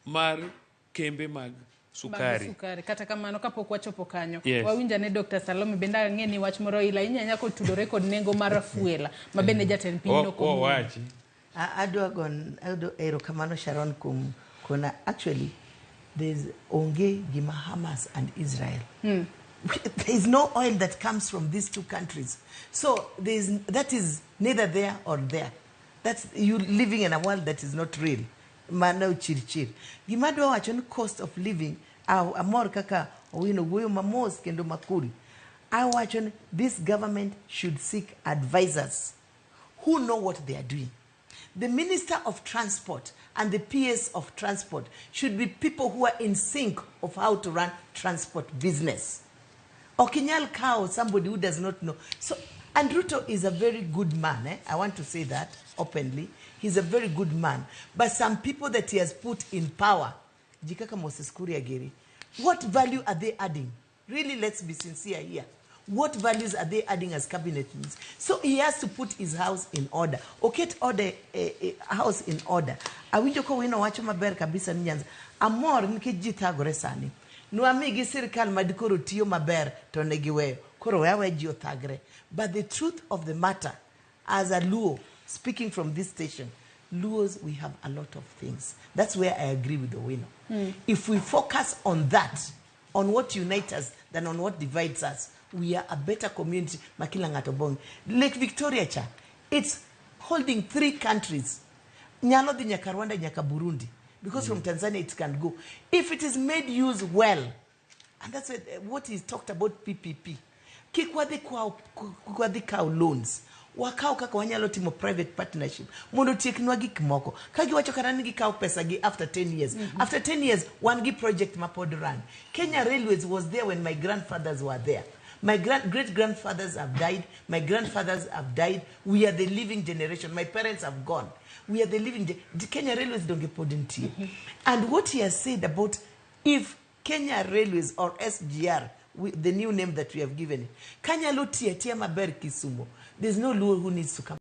mar kembe mag sukari. Kata kamano kapok wachopo kanyo. Yes. Wawinja ne Dr. Salome benda ng'eni wach moro ila inyanya ko tudore kod nengo mar fuela mabende jatend piny no ko. Wachi. Ado ero kamano Sharon kuna actually there's onge gima Hamas and Israel. There is no oil that comes from these two countries. So that is neither there or there. That's you living in a world that is not real. Mano chir. Gima dwa wacho ni cost of living amor kaka owino goyo mamos kendo makuri. I wacho ni this government should seek advisors who know what they are doing. The Minister of Transport and the PS of Transport should be people who are in sync of how to run transport business. Okinyal Kao, somebody who does not know. So, and Ruto is a very good man. I want to say that openly. He's a very good man. But some people that he has put in power, Jikaka Moses Kuria Geri, what value are they adding? Really, let's be sincere here. What values are they adding as cabinet ministers? So he has to put his house in order. Okay, order a house in order. Awinjoko wino wacho maber kabisa nyanza. Amor nikijita goresani. Nuamigi sirikal madikoro tiyo maber to negiweyo. Koro wewe jio thagre. But the truth of the matter, as a Luo, speaking from this station, Luos, we have a lot of things. That's where I agree with the winner. If we focus on that, on what unites us, than on what divides us, we are a better community. Makilangatobong. Lake Victoria, it's holding 3 countries. Nyalo di nyaka Rwanda, nyaka Burundi. Because from Tanzania it can go. If it is made use well, and that's what he's talked about PPP. Kikwadi cow loans. Wakao kaka wanyalo timo private partnership. Mondo tieknwa gik moko. Kagi wacho karani gi cow pesa gi after 10 years. After 10 years, one gi project mapod run. Kenya Railways was there when my grandfathers were there. My great-grandfathers have died. My grandfathers have died. We are the living generation. My parents have gone. We are the living Kenya Railways don't get put into. And what he has said about if Kenya Railways or SGR, the new name that we have given it, Kenya Lutia Tiama Ber Kisumo, there's no Luo who needs to come.